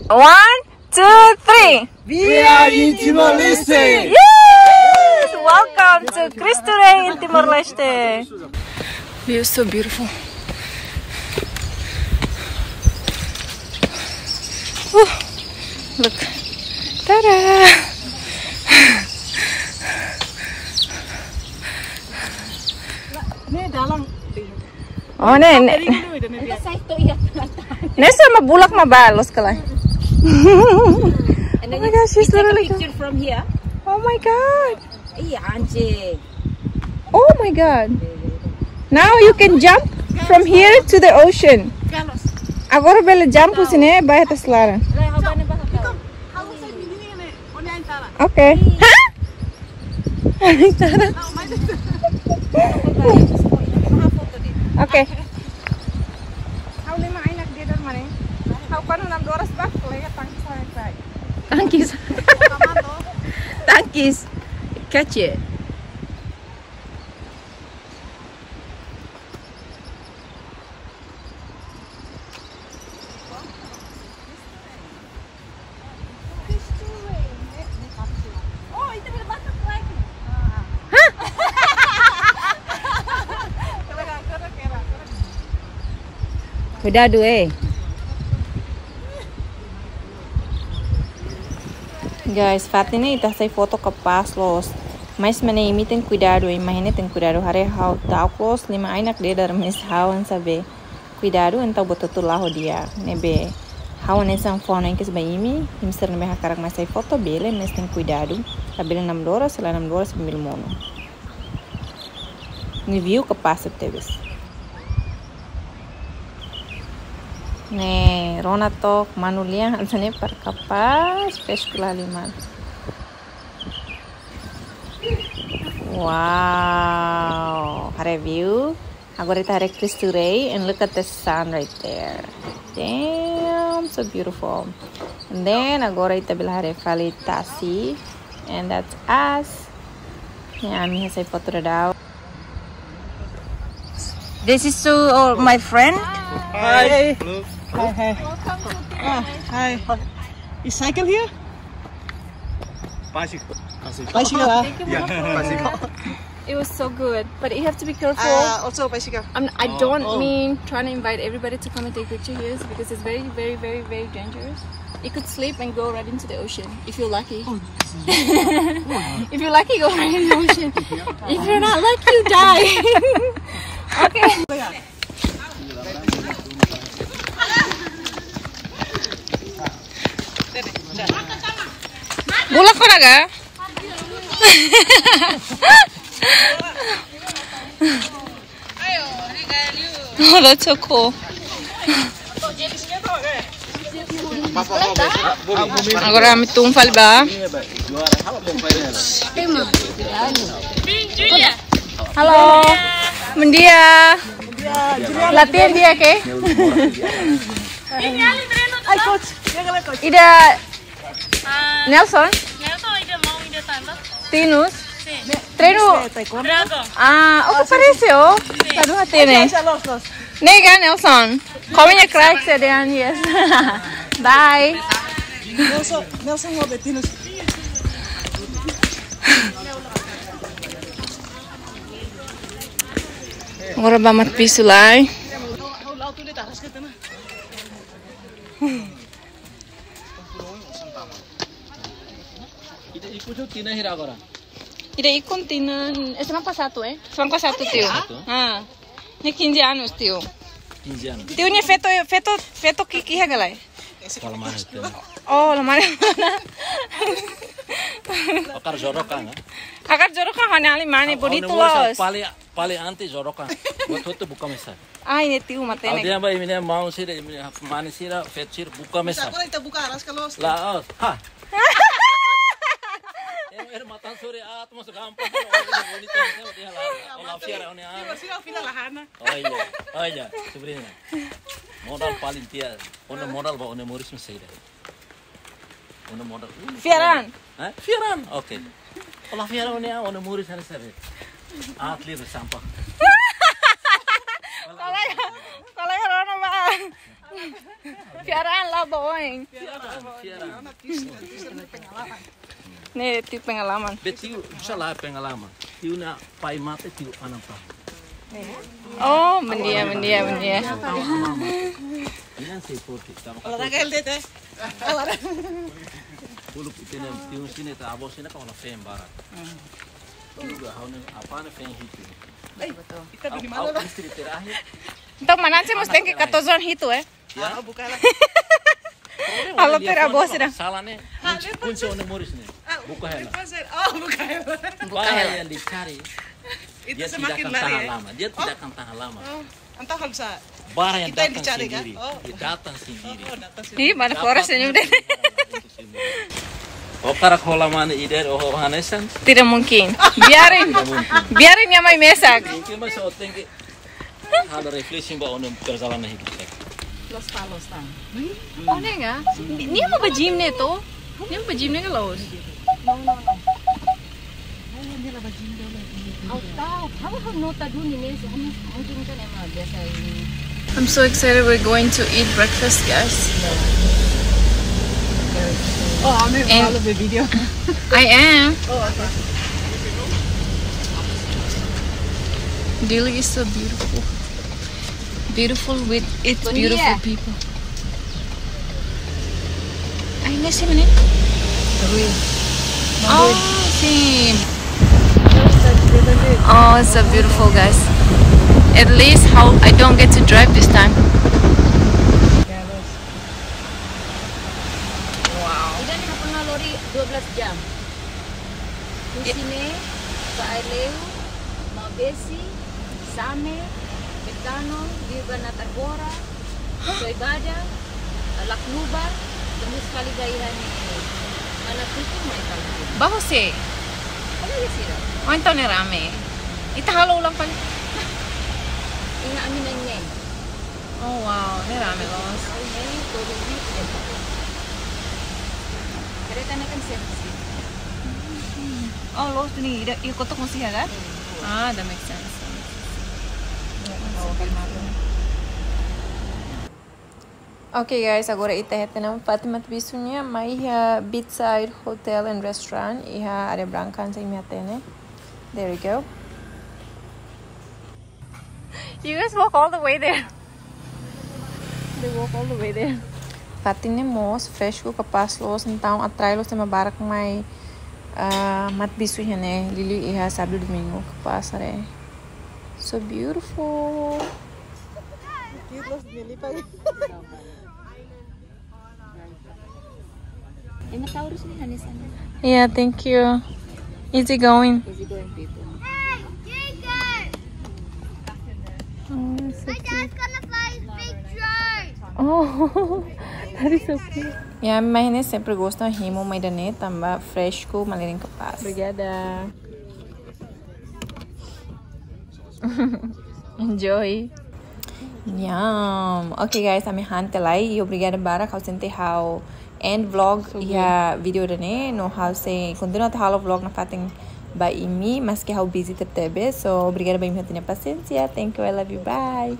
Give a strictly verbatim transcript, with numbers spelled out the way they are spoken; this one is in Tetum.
One, two, three. We are in Timor-Leste. Yes! Welcome to Cristo Rei in Timor-Leste. View is so beautiful. Whew. Look. Ta-da! Ne'e dalan. Oh, ne'e, ne'e. Ida sai to'o iha. Ne'e só ema bulak mak bá loos ka lae. And then Oh my you, gosh, she's you take a literally picture from here. Oh my God. Iya, anjay. Oh my God. Now you can jump from here to the ocean. Agora bele jump husi ne'e bá atas laran. Lah, how about the Oke. Hah? Oke. Ha'u lima ain de'it mak ne'e. Ha'u kuandu namdoras bá, kolega tangkis ain sai. Tangkis. Tangkis. Catch it. Kuidadu, eh. Guys, fatin ne'e ita hasai foto kapás loos. Mas ema ne'e imi tenke kuidadu, imi ne'e tenke kuidadu. Haree ha'u ta'uk loos, lima ain de'it, mas ha'u hanesan be kuidadu, entaun buat hotu la'o di'ak. Ne'ebé ha'u hanesan fó hanoin kedas ba imi, imi sira ne'ebé hakarak mai hasai foto bele, mas tenke kuidadu. Labele namdoras, se la namdoras, bele monu. Ne'e view kapás tebes. Ne'e rona took manu lian hanesan ne'e para kapás, pes kula liman. Wow, haree view. Agora ita haree Cristo Rei and look at the sun right there. Damn, so beautiful. And then agora ita bele haree fali tasi. And that's us. Ya, ami hasai foto daudaun. This is to, uh, my friend. Hi. Hi, hi. Ah, hi. You cycle here? Bicycle. Bicycle, ah? Yeah, bicycle. It was so good, but you have to be careful. Uh, also bicycle. I'm, I don't mean trying to invite everybody to come and take picture here because it's very, very, very, very dangerous. You could slip and go right into the ocean if you're lucky. If you're lucky, go right in the ocean. If you're not lucky, you die. Okay. Bulak kau naga? Oh, that's so cool. Agora ami tun fali ba. Halo. Bom dia. Latihan di'ak, eh? Ai, coach. Ida Ah, Nelson? Nelson ida maun ida tan ba? Tinus? Sin. Treinu? Dragon. Ah, oh, parese, oh. Sin. Tadu hatene. Oke, oke, loos, loos. Ne'e ka, Nelson? Kau nia crack, se dehan, yes. Bye. Nelson, Nelson ho Betinus. Agora ba mat pisu lai. Ida ikun tinan hira agora? Ida ikun tinan, eh, semana pasadu, eh? Semana pasadu, tiu. Pasadu? Ah. Ne'e quinze anos, tiu. Quinze anos. Tiu nia feto, feto, feto ki'ik iha ka lae? Fala mais, tiu. Oh, la mana. Hakarak jodoh kan, eh? Hakarak jodoh kan, hanya ali mane, bonito loos. Pali, pali antes jodoh kan. Buat hotu buka mesak. Ai, ne'e tiu matenek. Aldeia ba imi-nia maun sira, imi-nia mane sira, feto sira, buka mesak. Agora ita buka araska loos. La'ós. Ha. Ema, ema matan sore, ah, tu masuk gampang. Bonito, bonito, dia lah. Olá, fiar, ó-nia an. Sira fila lahana. Oh iya, oh iya, sobrinha. Modal paling tia, ó-nia modal ba ó-nia moris masih ada. Ó-nia modal. Fiar an. Hah? Fiar an. Oke. Olá, fiar, ó-nia an, ó-nia moris hanesan ne'e. Atlet sampah. Kolega, kolega rona ba. Piaraan laba oin. Piaraan, piaraan. Ne'e tiu pengalaman. Be tiu, bisa la pengalaman. Tiu nia pai mate, tiu anak pa. Oh, mendia, mendia, mendia. Ini kan seperti, kalau kata Olahraga L D T. Dulu kita nih, tiu sini, ta abo sini, kalau feen barak. Tiu ga, hau nih, apa nih, feen hitu. Betul. Kita di mana lah? Istri terakhir. Entaun, manán se mós tenke katozoan hitu, eh? Ya. Ah, buka hela. Halo, dia tera foto, bos, dah. Salah nih. Ah, kunci, dia kunci foto. Ona moris nih. Ah, buka hela. Dia foto. Oh, buka hela. Buka hela. Barang yang dicari, dia tidak akan tahan lama. Dia tidak akan tahan lama. Oh. Entaun halo sá? Barang yang datang sendiri. Kita yang dicari, kan? Oh. Dia datang sendiri. Oh, datang sendiri. Ih, mana Flora senyum deh. Oh, karak hola mane ida, oh, hanesan. Tidak mungkin. Biarin. Tidak mungkin. Biarin nia mai mesak. Mungkin mós tenke halo refreshing ba ona perjalanan hidup. Los pa, los ta. Oh, ne'e ga? Nia mak ba gym ne'e to? Nia mak ba gym ne'e ga los? No, no, no. Ha'u tahu, ha'u, ha'u nota duni ne'e, so ha'u mungkin kan ema biasa ini. I'm so excited, we're going to eat breakfast, guys. Oh, I'm in all of the video. I am. Oh, okay. Dili is so beautiful. Beautiful with its beautiful people. Ai, nggak sih, mana? Oh, same. Oh, it's so beautiful, guys. At least how I don't get to drive this time. Wow. Ida-ne'e pernah lori dua belas jam. Husi ne'e, ba Aileu, Maubesi, Same, Betano, liu ba Natarbora, Soibada, Laknubar, tembus fali ba iha ne'e, Manatutu, mai fali. Ba husi? Ba husi sira. Oh, entaun ne'e rame. Ita halo ulang fali. Iha ami na'in-neen. Oh, wow, ne'e rame loos. Kareta ne'e kan service. Oh, loos ne'e, ida, ida kotak masih ya kan? Ah, that makes sense. Okay, guys, agora ita hetan ona fatin matabixu nian, mai iha Beachside Hotel and Restaurant, iha área branka hanesan imi hatene. There we go. You guys walk all the way there. They walk all the way there. Fatin ne'e mós fresku, kapás loos, entaun atrai loos ema barak mai, ah, matabixu iha ne'e, liuliu iha sábadu domingu, kapás haree. So beautiful. Ema Taurus ne'e hanesan. Yeah, thank you. Easy going. Easy going people. Oh, so cute. Oh, that is so cute. Ya, ami mai ne'e sempre gosta hemu mai ida-ne'e tanba fresku, malirin kapás. Obrigada. Enjoy. Yum. Okay, guys, ami han tiha lai, i obrigada barak, ha'u sente ha'u end vlog iha vídeo ida-ne'e, no ha'u sei kontinua atu halo vlog nafatin ba imi, maski ha'u busy tebetebes. So, obrigada ba imi hotu nia pasiénsia. Thank you, I love you, bye.